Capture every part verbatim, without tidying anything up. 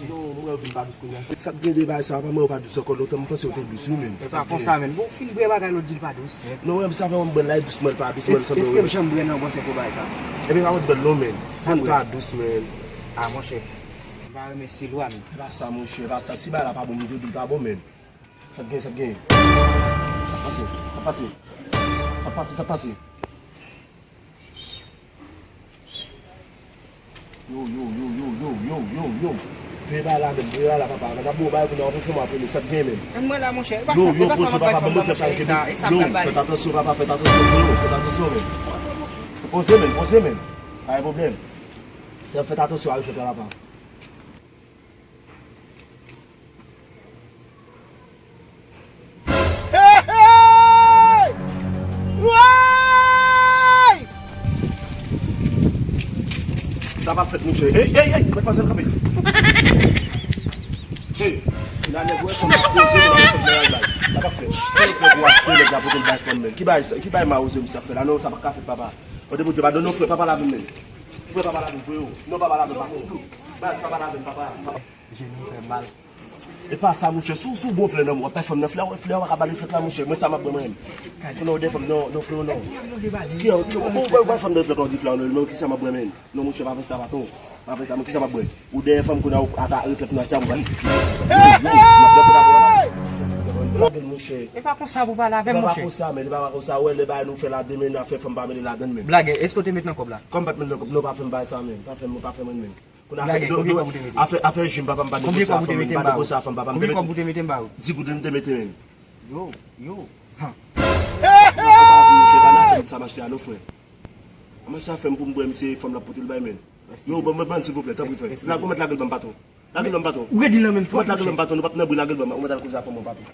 Non, mwen yo vin pa dous kounye a. Sa k gen de bagay sa, pa mwen yo pa dous ankò. Lontan m panse yo te dous, wi, menn. E pa konsa, menn. Bon, fin bwè bagay lòt di l pa dous. Non, menm sa fè m bwè l la, e dous mwen l pa dous, mwen l sanble. Èske m janm bwè nan bwè sèk bagay sa? Ebyen, pa wè bèl non, menn. Mwen l pa dous, menn. A, monchè. M pa renmen stil ou a, menn. E pa sa, monchè, e pa sa. Si bagay la pa bon, m di w li pa bon, menn. Sa k gen, sa k gen? Sa pase, sa pase. Sa pase, sa pase. Yo, yo, yo, yo, yo, yo, yo, yo. Veye bagay la menm, veye bagay la, papa. Nan ap bon bagay kounye a, w ap fè mwen apele, sa k gen menm? Ann mwen la, monchè. E pa sa, e pa sa m ap bay fanm nan, monchè. Sa, e sa m pral bale. Yo, fèt atansyon, papa, fèt atansyon, frero, fèt atansyon menm. Poze menm, poze menm. Pa gen pwoblèm. Se fèt atansyon, al fèt la, papa. Hey, hey! Woy! Sa p ap fèt, monchè. Ey, ey, ey, mèt panse l kanpe. Hey, la nèg wè fanm ap poze, la nèg fanm nan bay. Sa p ap fèt. Fè yon frè pou achte nèg la pote l bay fanm nan. Ki bay sa? Ki bay mawozo misye ap fè la? Non, sa pa ka fèt, papa. Mande Bondye padon, non, frè, pa pale avè m menm. Frè, pa pale avè m, frero. Non, pa pale avè m, papa. Baz, pa pale avè m, papa. Papa. Jenou fè mal. E pa sa, monchè. Si w, si w gon flè nan men w, w ap bay fanm nan flè, flè a pa ka bale flè la, monchè. Mwen sa m ap bwè mwen menm. Kounye a w dèyè fanm nan, non, frero, non. Ki, ki, ou, ou, ou bay fanm nan flè, ou di flè a, non, men ki sa m ap bwè, menn? Non, monchè, pa fè sa, patwon. Pa fè sa, men ki sa m ap bwè? Ou dèyè fanm, kounye a, ou ata reflèk nan achte a, m pral. Yo, yo, m ap dèyè pou ta. Blage l, monchè. E pa konsa pou pale avè m, monchè. E pa konsa, men, e pa konsa. Wè, lè bagay nou fè la, demen, afè fanm pa mele ladann, menn. Blage, èske w te met nan kòb la? Kòm m pa t met nan kòb, non, pa fè m bagay sa, menn. Pa fè m, pa fè mwen, menn. Kounye a afè, do, do, afè, afè jim, papa, m pa negosye a fanm, m pa negosye a fanm, papa, m te met dis goud, m te mete m ba ou. Yo, yo. Ha. Monchè, pa nan afè m sa m achte a non, frè. M achte afè m pou m bwè, misye fanm la pote l bay, menn. Yo, ban m, ban m, silvouplè, tanpri, frè. Lage w mèt lage l ban m, patwon. Lage l ban m, patwon. Ou redi nan menm twòp, monchè. Ou mèt lage l ban m, patwon. Nou p ap nan bri, lage l ban m. Ou mèt al koze a fanm mwen, patwon.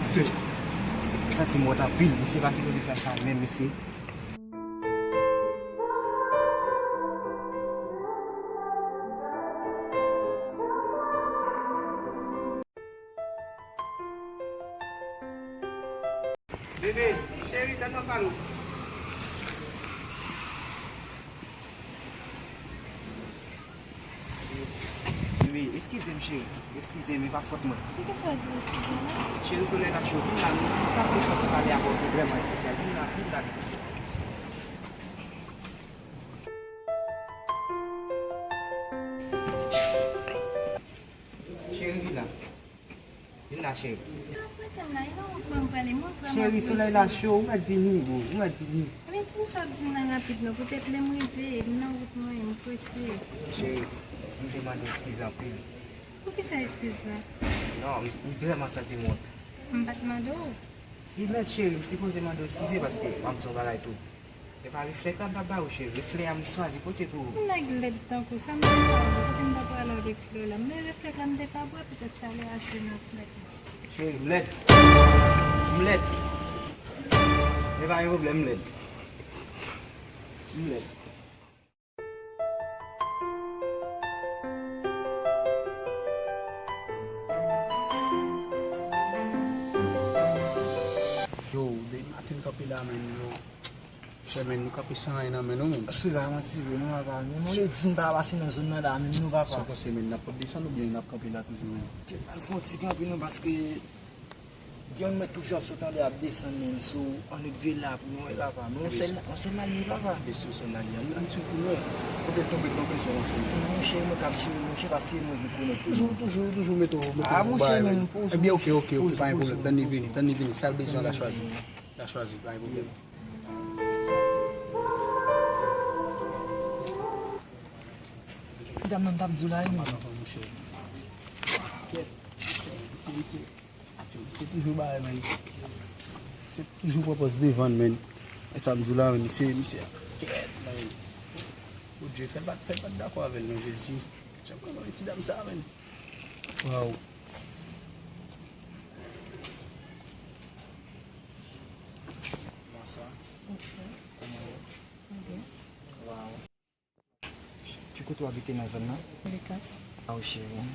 Mesye. Mwen santi m wont anpil. Mesye pa sipoze fè sa menm, mesye. Bebe, cheri, tann mwen pale w. Wi, eskize m, cheri. Eskize m, e pa fòt mwen. Poukisa w di eskize m la? Cheri, solèy la cho. Vin la, nou ta vle fè ti pale avè w ki vrèman espesyal. Vin la, vin la. Cheri, vin la. Vin la, cheri. Ou ap rete m la, e nan wout mwen m prale, mwen vrèman prese. Cheri, solèy la cho, ou mèt vini, boo, ou mèt vini. Men di m sa w ap di m nan rapid non, poutèt lè m rive, m nan wout mwen, m prese. Cheri, m te mande w eskiz anpil. Poukisa eskiz la? Non, m, m vrèman santi m wont. M pa t mande w. Wi, mèt cheri, m sipoze mande w eskize paske m ap di yon bagay tou. E pa reflèk la m t ap ba ou, cheri. Reflè a m swazi pote pou ou. Yon nèg lèd tankou sa, m te ka bwè. Kote m ta prale avèk flè la? M te reflèk la, m te ka bwè, poutèt salè a cho nan flèk la. Cheri, m lèd. M lèd. E pa gen pwoblèm, m lèd. M lèd. Yo, depi maten m kanpe la, menn, yo. Chè, menn, nou kanpe san anyen nan men nou, menn. Se pa manti vre, non, papa. Menm yon lè di n pa pase nan zòn nan la, menm nou, papa. Sa w panse, menn, n ap desann oubyen n ap kanpe la toujou, menn? Tèt, al fè yon ti kanpe, non, paske Gen yon mèt toujou ap sot anlè ap desann, menm si w annik veye la pou nou wè, papa. Men yon sèl, yon sèl lalye, papa. Bese yon sèl lalye. Ann, ann swiv pou nou wè. Kote l tonbe, tonbe sou yon sèl. Monchè, mwen k ap jere, monchè, paske mwen rekonèt. Toujou, toujou, toujou mete w, mete w pou bagay, menm. Ebyen, oke, oke, oke, pa gen pwoblèm. Tann li vini, tann li vini. Sa l bezwen, l a chwazi. L a chwazi, pa gen pwoblèm. Ti dam nan m t ap di w la, wi, menm. Monchè. Se toujou bagay, menn. Se toujou pran pòz devan, menn. E sa m di w la, menn, misye, misye a kèt, menn. Bondye, fè l pa, fè l pa t dakò avè l, non, Jezi. Jan m renmen ti dam sa, menn. Waw. Bonswa. Bonswa. Kòman w ye? Mwen byen. Waw. Ki kote w abite nan zòn nan? Likans. Waw, cheri.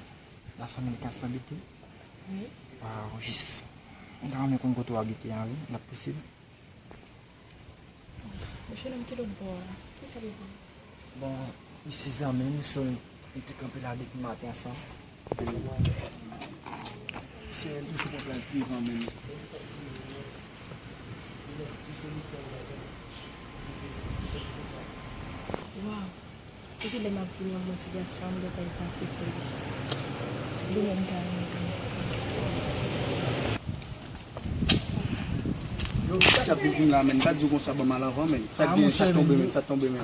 Nan san mil likans m abite? Wi. Waw, jis. M ta renmen konn kote w abite a, wi, lè posib. Monchè, nan ki lòt bò a? Kisa li di? Bon, isi zanmi m, so, Li te kanpe la depi maten an san. Se toujou pran plas devan menm. Waw. Depi lè m ap vini an, m wè ti gason an, m gentan pake pou li. Li menm ta renmen. Yo, sa k ap vin di m la, menm, pa di w konsa, ban m al avan, menm. Sa k gen, sa tonbe, menm, sa tonbe, menm.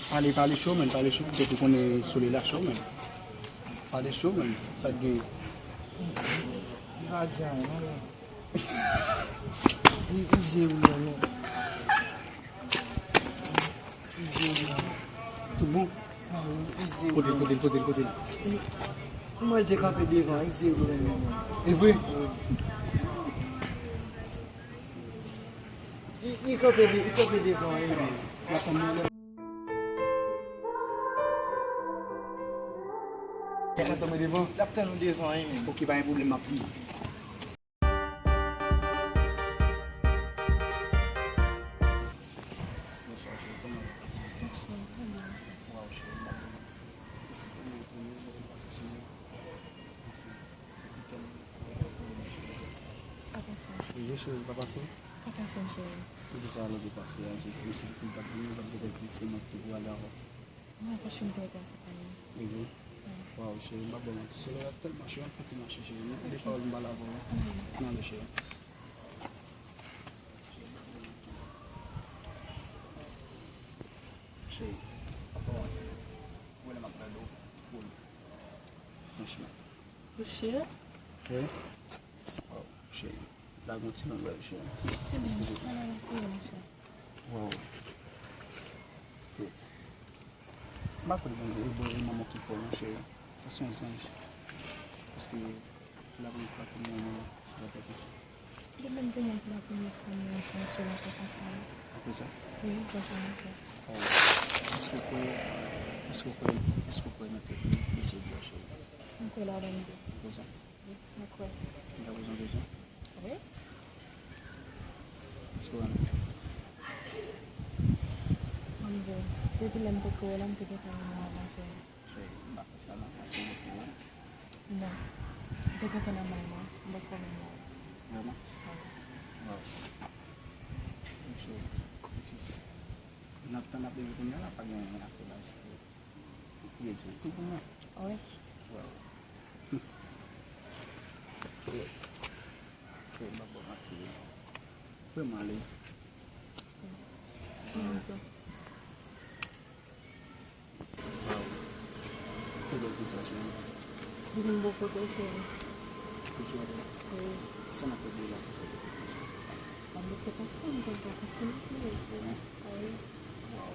Pale, pale cho, menm, pale cho, poutèt ou konnen solèy la cho, menm. Pale cho, menm, sa k gen. Li pa di anyen, non, menm. Li, li di ou menm. Li di ou menm. Tout bon? Ah, wi, li di ou menm. Kote l, kote l, kote l, kote l? Li, mwen te kanpe devan, li di ou menm. E vre? Wi. Li, li kanpe de-, li kanpe devan, wi. L ap tann mwen lè. L ap tann mwen devan? L ap tann ou devan, wi, menm. Ok, pa gen pwoblèm, m ap vini. Bonswa, cheri, kòman w ye? Bonswa, trè byen. Waw, cheri, m pa gen manti. Esi kòman w ye? Kòman w pase semèn? Anfen, se ti kè m, cheri. Apa sa? Wi, cheri, pa pase w? Pa pase m, cheri. Poukisa lè w te pase a, jis m santi m t ap vini, m t ap gentan di se mwen ki te pou ale avè w. Non, paske m te akonpaye. Mhm. Wi. Waw, cheri, m p ap ba w manti. Solèy la tèlman cho, ann fè ti mache, cheri. Nan de pawòl m pale avè w. Mhm. Nan de, cheri. Cheri, m p ap ba w manti. Ou wè lè m ap gade w, foul. Franchman. Mesye. Wi. Waw, cheri. Lage yon ti lang la, cheri. Mèsi bokou. Waw. M pa kwè gen, gen, gen manman ki fò non, cheri. Sa se yon zanj. Paske la premye fwa ke m wè manman sou latè konsa. De menm pou mwen, pou la premye fwa m wè yon zanj sou latè konsa. Apre sa? Wi, konsa m kwè. Oh. Èske w kwè, èske w kwè, èske w kwè nan tèt mwen, mesye di a, cheri? M kwè ladan l tou. Ou kwè sa? Wi, mwen kwè. Ou ta bezwen rezon? Wi. Èske w renmen m? Mwen di w, depi lè m te kwè w la, m te gentan renmen w avan, cheri. Cheri, m pa fè sa non, paske m te kwè w. Non. M te gentan nan men w, m poko renmen w. Vrèman? Wi. Waw. Cheri, jis. Nan tan n ap leve kounye a la, pa gen afè bagay sa yo. Ou priye di tou pou mwen. Wi. Waw. Wi. Fè m ap ba w manti. Vrèman alèz. Mwen tou. Waw. Ki bèl visaj mwen. Li vin bò kote w, cheri. Toujou alèz. Wi. Sa n ap regle la, se sa. Ban m bouke pase, m te fè kontinye, cheri. Vrèman? Wi. Waw.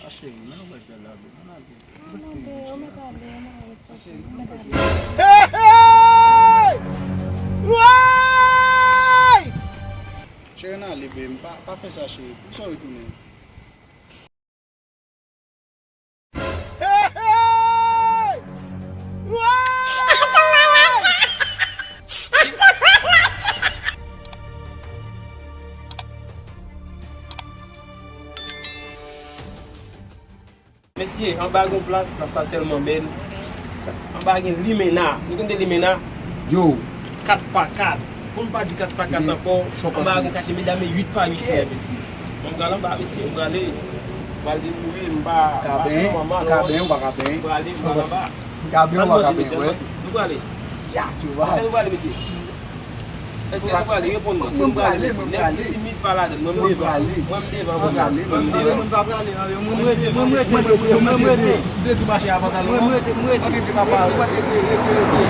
A cheri, men yon bagay la, men lage. Ou mèt ale, ou mèt ale, ou mèt ale. Hey, hey! Woy! Cheri, ann ale, babe. Pa, pa fè sa, cheri. Poukisa w retounen? Hey, hey! Woy! Mesye, anba gon plas, plas la tèlman bèl. Anba gen limena. Nou konn de limena? Yo. Kat pa kat. Pou n pa di kat pa kat ankò, anba gon kachè medam e uit pa uit, mesye. Mwen pral anba, mesye, mwen prale. Pral deboure, m pa, m pa sou manman non. Ka benyen, ou pa ka benyen. Pral deboure anba. Ka benyen, ou pa ka benyen, wè. Nou prale. Ya, tu vois. Èske nou prale, mesye? Èske nou prale? Reponn mwen. Si nou prale, mesye. Nèg ki timid pa ladann. Mwen, m devan. Mwen, m devan, mwen, m devan. Mwen, m rete, mwen, m rete, mwen, m rete. Mwen, m rete, mwen, m rete. Mwen, m rete, mwen, m rete.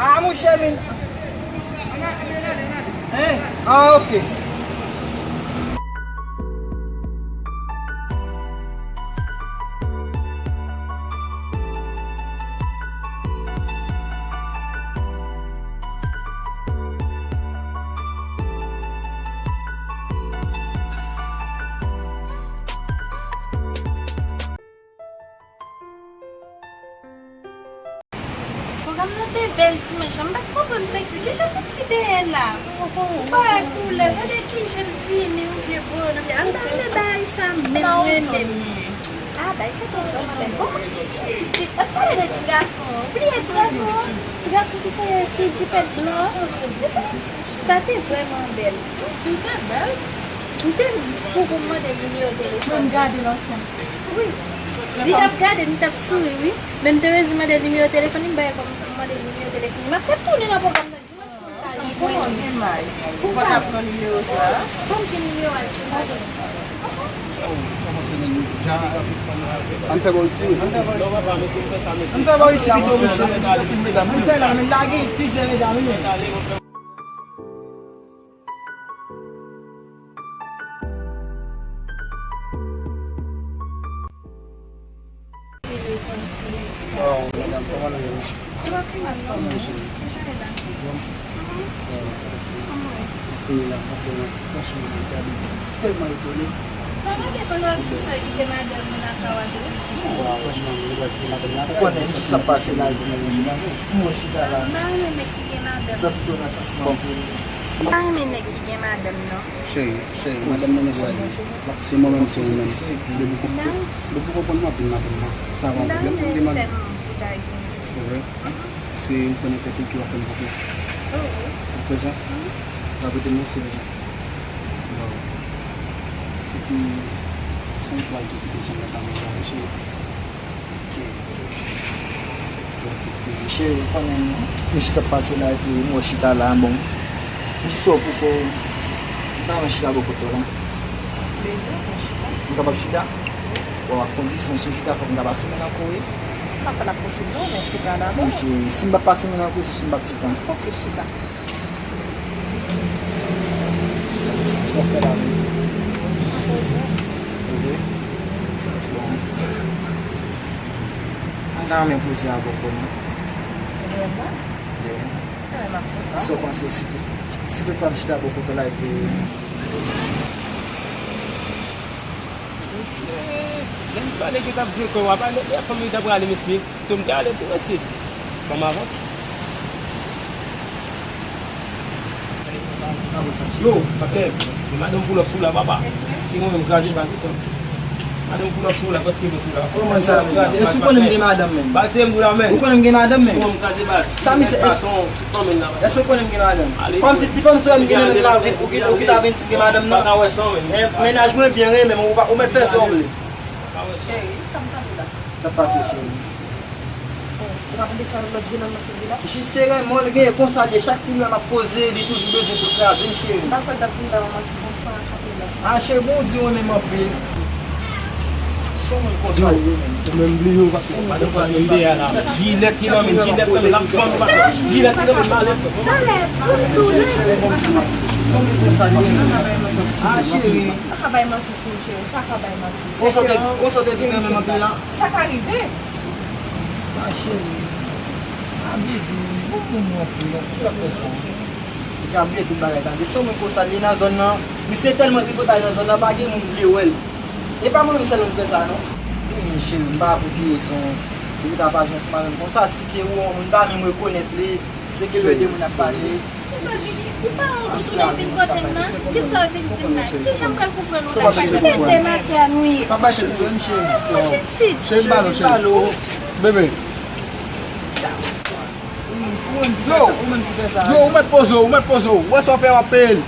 Ah, mouche, men. Hein? Ah, ok. Pwogram nan te bèl dimanch lan, m pa t konprann Sexy. Kijan Sexy te ye la? Ou pa wè koulè, gade kijan l vini, yon vye bonòm. An gade bagay sa menm, mwen menm. Ah, bagay sa te vrèman bèl. Bon, ti, ap pale de ti gason an. Ou bliye ti gason an? Ti gason ki te sou jipèt blan an. Sa te vrèman bèl. Sexy te bèl. M te fou pou m mande l nimewo telefòn. Mwen m gade l ansanm. Wi. Li t ap gade m, li t ap souri, wi. Men m te rezi mande l nimewo telefòn li, m bay kòm pou m mande l nimewo telefòn li. M ap fè tounen nan pwogram nan dimanch pou m ka jwenn li. Pou m ka jwenn li. Fò m jwenn nimewo a l. Ann fè bò isi. Ann fè bò isi pito, mesye. Medam, ann fè la, men lage plizyè medam, wi. Oh, medam, kòman nou ye? Kòman cheri? Anfòm, wi. Peyi la pa fè manti, franchman, mwen gade, tèlman etone. Pa gade pandan w ap di sa, kite madanm ou nan kay ou a tou. Wa, franchman, mwen gade kite madanm nan. Ou konnen ki sa k pase la, epi mwen chita la. M pa renmen nèg ki gen madanm. Santi tou nan sans mwen. M pa renmen nèg ki gen madanm, non. Cheri, cheri, madanm nan nan sal li. Se mwen menm, se ou menm. Depi w konprann mwen, depi w konprann mwen, anpil madanm nan. Sa pa yon pwoblèm pou m demande. Se vre? Se ou konnen tèt ou ki w ap fè m konfyans. Aprezan, w ap rete nan yon sèl. Bon. Se ti, se yon bagay ki kite sanm nan pa mwen, cheri. Cheri, ou konnen, men sa k pase la, epi mwen chita la, bon. Jis wè poko, m ta renmen chita bò kote w la. Plezi, mwen chita. M kapab chita? Bon, ak kondisyon, si m chita, fòk m ta pase men nan kou, wi. M pa kwè l ap posib, non, men chita la, non. Wi, cheri, si m pa pase men nan kou, se si m p ap chita. Ok, chita. Sa w fè la menm? Mwen poze. Poze? Bon. Mwen ta renmen poze avè w kòman? Vrèman? Yeah. Vrèman kontan. Sa w panse si tout, si tout fanm chita bò kote w la epi Mesye, lè m pale ke t ap vye kò w ap ale, lè fanm yo t ap rale, mesye. Kite m te ale tou, mesye. Fò m avanse. Yo, patnè, gen madanm pull up sou la, papa. Se mwen menm kraze baz ou, frè m. Madanm pull up sou la, paske mwen sou la. Kòman sa? Èske ou konnen m gen madanm menm? Baz se m pou la menm. Ou konnen m gen madanm menm? Se mwen m kraze baz. Sa misye, èske Èske ou konnen m gen madanm? Kòmsi ti fanm sou la m gen nan men m la, ou gen, ou gen, ou gen ta vin di m gen madanm nan? Eh, mennaj mwen byen renmen m, ou pa, ou mèt fè sa w vle. Cheri, sa m tande la? Sa k pase, cheri? Bon, ou pa tande sa lòt jenòm nan sot di la? Jis se renmen l genyen konsa l ye, chak fim la m ap poze, li toujou bezwen pou l kraze m, cheri. M pa kwè l t ap vin ba w manti, bonswa, kanpe la. Ah, cheri, bon, ou di w renmen m anpil. Son moun konsa li ye menm. Ou menm bliye w pa, ou pa nan fwa nou ide a la. Jilèt ki nan men, jilèt nan men, l ap vann pa. Jilèt ki nan men, malèt. Son moun konsa li ye menm. Ah, cheri. Pa ka bay manti sou cheri, pa ka bay manti. Konsa w te, konsa w te di renmen m anpil la? Sa ka rive. Ah, cheri. Pa bliye di m, bon moun ou anpil, non, poukisa w fè sa? Ou ka bliye tout bagay, tande. Son moun konsa li ye nan zòn nan. Misye tèlman tripotay nan zòn nan, pa gen moun vle wè l. E pa mwen menm sèl moun fè sa, non. Wi, cheri, m pa pou piye son, ou ta pa janm mare m konsa, si ke ou yon moun pa menm rekonèt li, se ke de moun ap pale. Kisa w vin, ou pa, ou tounen vin kote m nan? Kisa w vin di m la? Kijan m pral konprann ou la? Se demen fè a nou ye. Pa bay tèt ou, cheri. Cheri, m pale w, cheri. Bebe. Yo, yo, ou mèt poze w, ou mèt poze w. Ou wè sa w fè, w ap peye l.